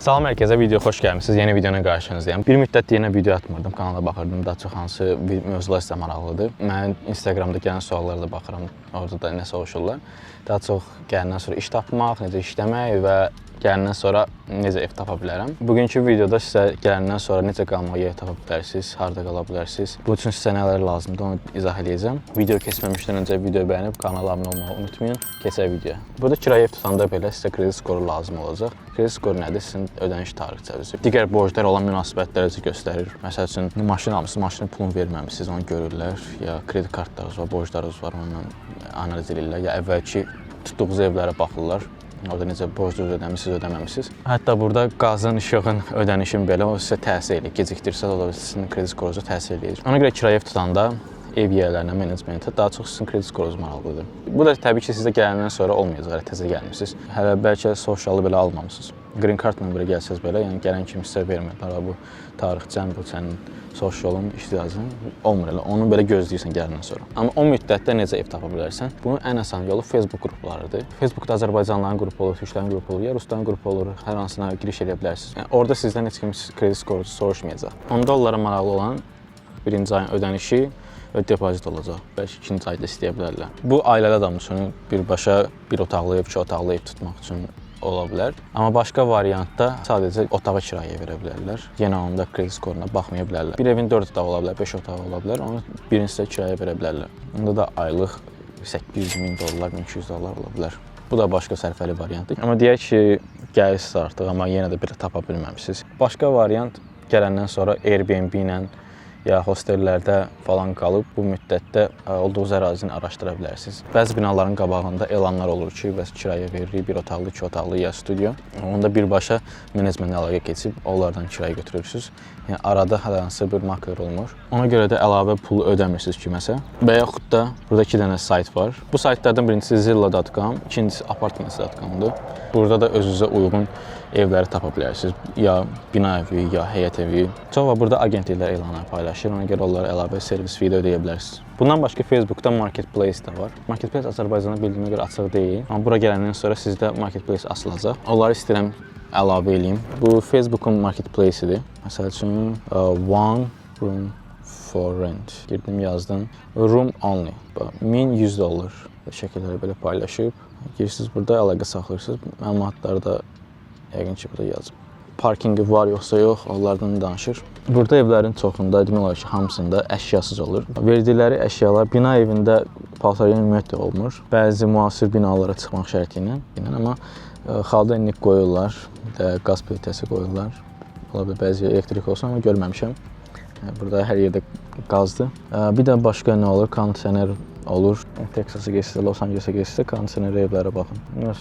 Salam hər kəsə, video xoş gəlmisiniz. Yeni videona qarşınızdayam. Bir müddətdir yenə video atmırdım, kanala baxırdım daha çox hansı mövzular sizə maraqlıdır. Mən Instagramda gələn suallara da baxıram, orada da nə soruşurlar. Daha çox gələndən sonra iş tapmaq, necə işləmək və gələndən sonra necə ev tapa bilərəm. Bugünkü videoda sizə gələndən sonra necə qalmağa yer tapa bilərsiniz, harda qala bilərsiniz. Bu üçün sizə nələr lazımdır, onu izah eləyəcəm. Video keçməmişdən öncə video bəyənib kanala abunə olmağı unutmayın. Keçək videoya. Burada kirayə ev tutanda belə sizə kredit skoru lazım olacaq. Kredit skoru nədir? Sizin ödəniş tarixçənizi. Digər borclar olan münasibətlərinizi göstərir. Məsəl üçün maşın almısınız, maşının pulunu verməmisiniz, onu görürlər. Ya kredit kartlarınız var, borclarınız var, onunla analiz edirlər. Ya əvvəlki tutduğunuz evlərə baxırlar. Orada necə borclu ödəmisiniz, ödəməmisiniz. Hətta burada qazın, işığın ödənişin belə o sizə təsir eləyir. Gecikdirsə o da sizin kredit skorunuza təsir eləyir. Ona görə kirayə ev tutanda ev yiyələrinə, menecmentə daha çox sizin kredit skorunuz maraqlıdır. Bu da təbii ki, sizə gələndən sonra olmayacaq, hələ təzə gəlmisiniz. Hələ bəlkə social-ı belə almamısınız. Green card-la belə gəlsəz belə, yəni gələn kimi sizə vermirlər. Bu tarixçən, bu sənin social-ın, icazən olmur elə. Onu belə gözləyirsən gələndən sonra. Amma o müddətdə necə ev tapa bilərsən? Bunun ən asan yolu Facebook qruplarıdır. Facebookda Azərbaycanlıların qrupu olur, türklərin qrupu olur, ya rusların qrupu olur, hər hansına giriş eləyə bilərsiniz. Yəni orada sizdən heç kim kredit skoru soruşmayacaq. Onda onlara maraqlı olan birinci ayın ödənişi və depozit olacaq. Bəlkə ikinci ayda istəyə bilərlər. Bu ailəli adam üçün birbaşa bir otaqlı ev, iki otaqlı ev tutmaq üçün ola bilər. Amma başqa variantda sadəcə otağı kirayəyə verə bilərlər. Yenə onda kredit skoruna baxmaya bilərlər. Bir evin 4 otağı ola bilər, 5 otağı ola bilər. Onu birini sizə kirayəyə verə bilərlər. Onda da aylıq 800 min dollar, 1200 dollar ola bilər. Bu da başqa sərfəli variantdır. Amma deyək ki, gəlirsiniz artıq, amma yenə də bir tapa bilməmisiniz. Başqa variant, gələndən sonra Airbnb ilə ya hostellərdə falan qalıb bu müddətdə olduğunuz ərazini araşdıra bilərsiniz. Bəzi binaların qabağında elanlar olur ki, bəs kirayə veririk, bir otaqlı, iki otaqlı ya studiyo. Onda birbaşa menecmentlə əlaqə keçib onlardan kirayə götürürsüz. Yəni arada hər hansı bir makler olmur. Ona görə də əlavə pul ödəmirsiniz kiməsə. Və yaxud da burada iki dənə sayt var. Bu saytlardan birincisi zillow.com, ikincisi apartments.com-dur. Burada da özünüzə uyğun evləri tapa bilərsiniz. Ya bina evi, ya həyət evi. Çox vaxt burada agentliklər elanlar paylaşır. Ona görə onlara əlavə servis fee də ödəyə bilərsiniz. Bundan başqa Facebookda Marketplace də var. Marketplace Azərbaycanda bildiyimə görə açıq deyil. Amma bura gələndən sonra sizdə Marketplace açılacaq. Onları istəyirəm əlavə eləyim. Bu Facebookun Marketplace-idir. Məsəl üçün one room for rent. Girdim, yazdım. Room only. Bax, 1100 dollar şəkilləri belə paylaşıb. Girirsiniz, burada əlaqə saxlayırsınız. Məlumatları da yəqin ki, burada yazıb. Parkinqi var yoxsa yox, onlardan danışır. Burada evlərin çoxunda, demək olar ki, hamısında əşyasız olur. Verdikləri əşyalar bina evində paltaryan ümumiyyətlə olmur. Bəzi müasir binalara çıxmaq şərti ilə, amma холодильник qoyurlar, bir də qaz plitəsi qoyurlar. Ola bilər bəzi elektrik olsun, amma görməmişəm. Burada hər yerdə qazdır. Bir də başqa nə olur? Kondisioner olur. Texasa getsinizsə, Los Angelesa getsinizsə, kondisioner evlərə baxın.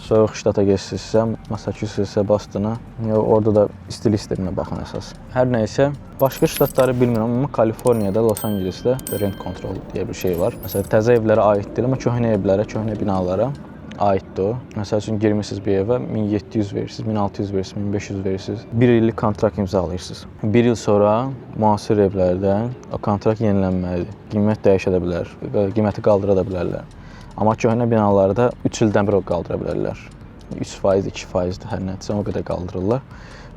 Soyuq ştata getsinizsə, Massachusetts-ə, Bostona, ya orada da istilik sisteminə baxın əsas. Hər nə isə, başqa ştatları bilmirəm, amma Kaliforniyada, Los Angelesdə rent control deyə bir şey var. Məsələn, təzə evlərə aid deyil, amma köhnə evlərə, köhnə binalara aiddir o. Məsəl üçün girmisiniz bir evə, 1700 verirsiniz, 1600 verirsiniz, 1500 verirsiniz. Bir illik kontrakt imzalayırsınız. Bir il sonra müasir evlərdə o kontrakt yenilənməlidir. Qiymət dəyişə də bilər, qiyməti qaldıra da bilərlər. Amma köhnə binalarda 3 ildən bir o qaldıra bilərlər. 3%, 2%-dir, hər nədirsə o qədər qaldırırlar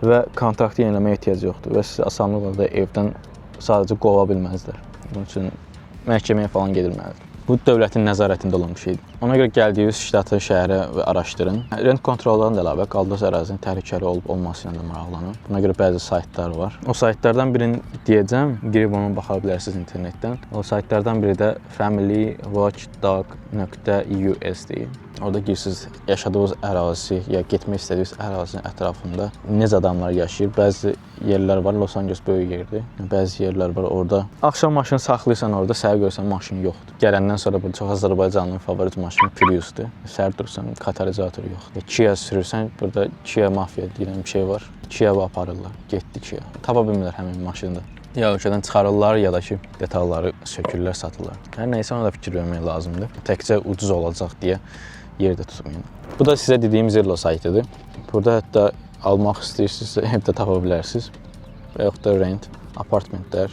və kontraktı yeniləməyə ehtiyac yoxdur və sizi asanlıqla da evdən sadəcə qova bilməzlər. Bunun üçün məhkəməyə falan gedilməlidir. Bu dövlətin nəzarətində olan bir şeydir. Ona görə gəldiyiniz ştatı, şəhərə və araşdırın. Rent control-dan da əlavə qaldığınız ərazinin təhlükəli olub olması ilə də maraqlanın. Buna görə bəzi saytlar var. O saytlardan birini deyəcəm, girib ona baxa bilərsiniz internetdən. O saytlardan biri də familywatchdog.us deyir. Orada girsiniz, yaşadığınız ərazi ya getmək istədiyiniz ərazinin ətrafında necə adamlar yaşayır. Bəzi yerlər var, Los Angeles böyük yerdir. Bəzi yerlər var orada. Axşam maşını saxlayırsan orada, səhər görsən maşın yoxdur. Gələndən sonra bu çox Azərbaycanlının favorit maşını Prius-dur. Səhər dursan, katalizatoru yoxdur. Kia sürürsən, burada Kia mafiya deyilən bir şey var. Kia aparırlar. Getdi Kia. Tapa bilmirlər həmin maşını da. Ya ölkədən çıxarırlar, ya da ki, detalları sökürlər, satırlar. Hər nəysə, ona da fikir vermək lazımdır. Təkcə ucuz olacaq deyə yerdə tutmayın. Bu da sizə dediyim Zillow saytıdır. Burada hətta almaq istəyirsinizsə ev də tapa bilərsiniz. Və yaxud da rent, apartmentlər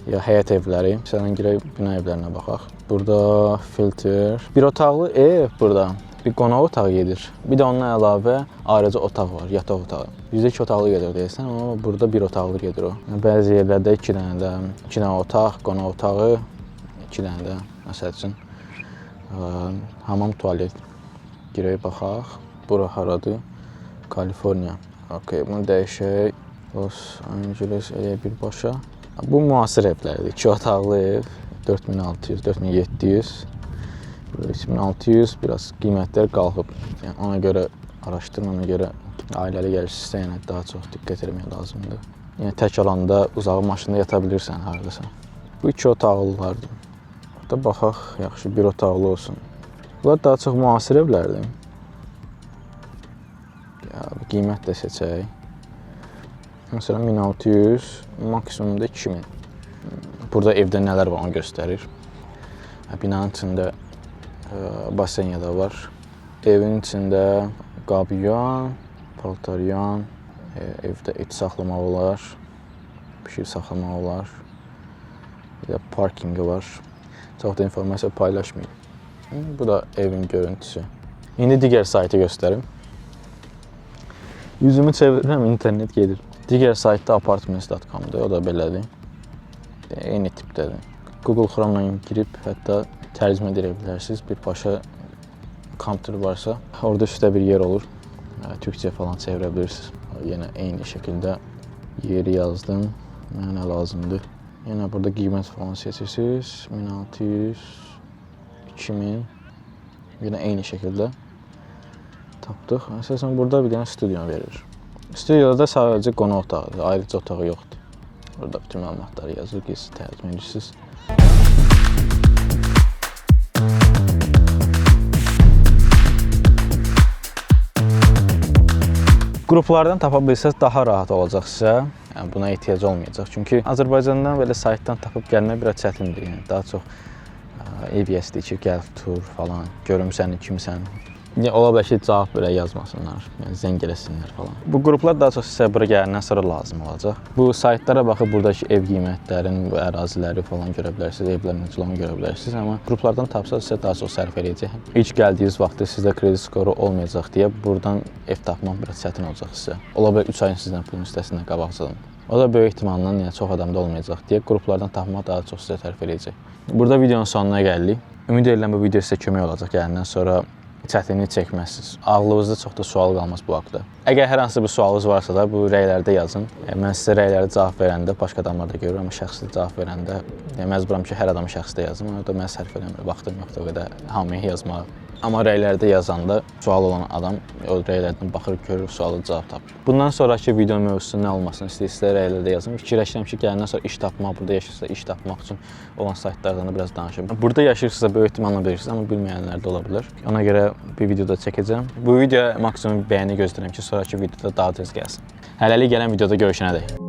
ya həyət evləri. Məsələn, girək bina evlərinə baxaq. Burada filter. Bir otaqlı ev burada. Bir qonaq otağı gedir. Bir də ondan əlavə ayrıca otaq var, yataq otağı. Bizdə 2 otaqlı gedir deyəsən, amma burada bir otaqlı gedir o. Yəni bəzi yerlərdə 2 dənə də, 2 dənə otaq, qonaq otağı, 2 dənə də məsəl üçün hamam, tualet. Girək baxaq. Bura haradır? Kaliforniya. Okay, bunu dəyişək. Los Angeles elə birbaşa. Bu müasir evlərdir. 2 otaqlı ev 4600, 4700. Burada 3600, biraz qiymətlər qalxıb. Yəni ona görə araşdırın, ona görə ailəli gəlirsinizsə, yəni daha çox diqqət etmək lazımdır. Yəni tək alanda uzağı maşında yata bilirsən hardasa. Bu 2 otaqlılardır. Burada baxaq, yaxşı bir otaqlı olsun. Bunlar daha çox müasir evlərdir. Ya, bu qiymət də seçək. Məsələn 1600, maksimum da 2000. Burada evdə nələr var onu göstərir. Binanın içində basen da var. Evin içində qab yuyan, paltar yuyan, evdə et saxlamaq olar, bir şey saxlamaq olar. Bir də parkingi var. Çox da informasiya paylaşmayayım. Bu da evin görüntüsü. İndi digər saytı göstərim. Yüzümü çevirirəm, internet gedir. Digər saytda apartments.com-dur, o da belədir. Eyni tipdədir. Google Chrome-la girib hətta tərcümə edə bilərsiniz. Birbaşa kompüter varsa, orada üstdə bir yer olur. Türkcə falan çevirə bilirsiniz. Yenə eyni şəkildə yeri yazdım. Mənə nə lazımdır? Yenə burada qiymət falan seçirsiniz. 1600, 2000. Yenə eyni şəkildə tapdıq. Əsasən burada bir dənə studiya verir. Studiyada sadəcə qonaq otağıdır, ayrıca otağı yoxdur. Burada bütün məlumatları yazır ki, siz tərcümə edirsiniz. Qruplardan tapa bilsəz daha rahat olacaq sizə. Yəni buna ehtiyac olmayacaq. Çünki Azərbaycandan belə saytdan tapıb gəlmək biraz çətindir. Yəni daha çox ev yəsidir ki, gəl tur falan, görüm səni, kimsən. Yəni, ola bilər ki, cavab belə yazmasınlar, yəni zəng eləsinlər falan. Bu qruplar daha çox sizə bura gələndən sonra lazım olacaq. Bu saytlara baxıb buradakı ev qiymətlərinin, bu əraziləri falan görə bilərsiniz, evlərin necə olduğunu görə bilərsiniz. Amma qruplardan tapsaz sizə daha çox sərf eləyəcək. İlk gəldiyiniz vaxtda sizdə kredit skoru olmayacaq deyə buradan ev tapmaq biraz çətin olacaq sizə. Ola bilər 3 ayın sizdən pulun istəsindən qabaqcadan. O da böyük ehtimalla yəni çox adamda olmayacaq deyə qruplardan tapmaq daha çox sizə sərf eləyəcək. Burada videonun sonuna gəldik. Ümid edirəm bu video sizə kömək olacaq. Gələndən sonra çətinlik çəkməzsiniz. Ağlınızda çox da sual qalmaz bu haqda. Əgər hər hansı bir sualınız varsa da bu rəylərdə yazın. Mən sizə rəylərə cavab verəndə başqa adamlar da görür, amma şəxsi cavab verəndə yəni məcburam ki, hər adamı şəxsdə yazım. Ona da mən sərf eləmirəm, vaxtım yoxdur o qədər hamıya yazmağa. Amma rəylərdə yazanda sual olan adam o rəylərdən baxır, görür, suala cavab tapır. Bundan sonrakı video mövzusu nə olmasını istəyirsinizsə rəylərdə yazın. Fikirləşirəm ki, gələndən sonra iş tapmaq, burada yaşayırsınızsa iş tapmaq üçün olan saytlardan da biraz danışım. Burada yaşayırsınızsa böyük ehtimalla bilirsiniz, amma bilməyənlər də ola bilər. Ona görə bir video da çəkəcəm. Bu videoya maksimum bəyəni gözləyirəm ki, sonrakı videoda daha tez gəlsin. Hələlik gələn videoda görüşənədək.